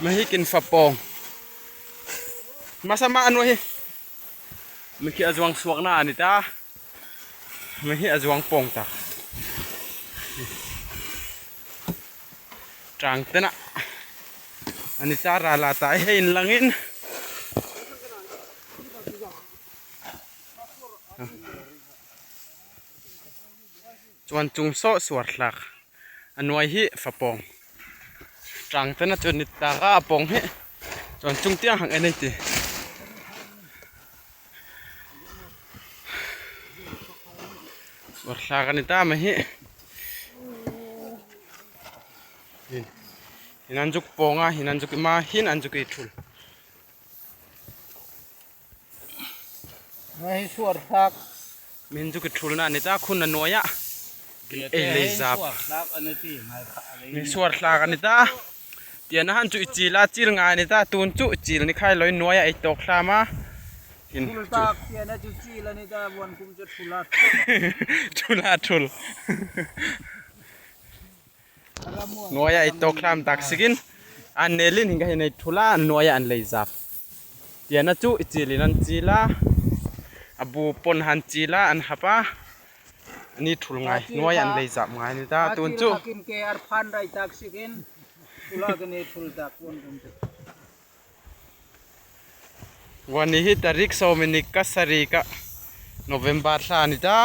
Mahi kin fapawng masama anu hi mi khi a zuang suak na ani ta mi hi a zuang pawng ta tang tena ani ta ral ah tah hei in langin Chuan chung saw suar thlak a nuai hi fapawng tang ten a chuan ni tak a a pawng hi chuan chung tiang hang en a ti. Suar thlak a ni ta mai hi hinan zuk pawng a hinan zuk ima hin an zuk ei thul. Hei suar thlak. Min chu ki thul na ni ta khun a nuai a ei lei zap. Min suar thlak a ni ta. Tian a han chu i chil a chil ngai a ni ta tun chu chil ni khai loi nuai a ei tawk hlam a. Thul tak tian a chu chil a ni ta buan kum chu thul a thul a thul. Nuai a ei tawk hlam tak sikin an nelin hinga hi nei thul a nuai a an lei zap tiana chu i chil in an chil a a bu pawn han chil a an hap a ani thul ngai nuai an lei zap ngai ani ta tun chu Wani hi tarik sawminik ka sarih ka November thla a ni ta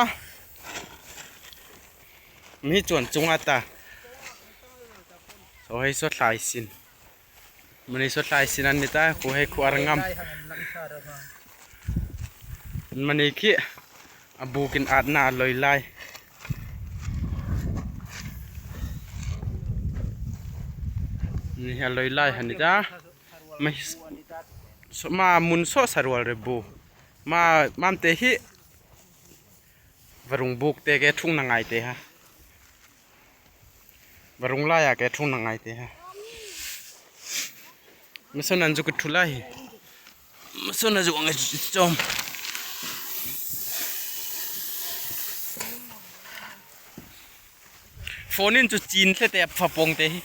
mi chuan chunga ta saw hei saw thlai sin mani saw thlai sin an ni ta khu hei khu ar ngam mani khi a bukin at na a lawi lai. Ni hi a lawi lai han ni ta ma mun saw sarual re bu ma mam te hi varung buk te ke thung na ngai te ha varung lai ah ke thung na ngai te ha masawn an zu ka thu lai hi masawn a zu ang chawm. Phone in chu chin hle te a fapawng te hi.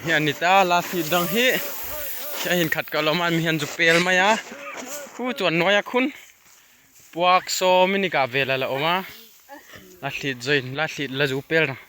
Hi a ni ta lasi dang hi a in khat ka lawm a mi hian zu pel mai a khu chuan nuai a khun puak saw minute ah vel a la awm a la thlit zui la thlit la zu pel rang.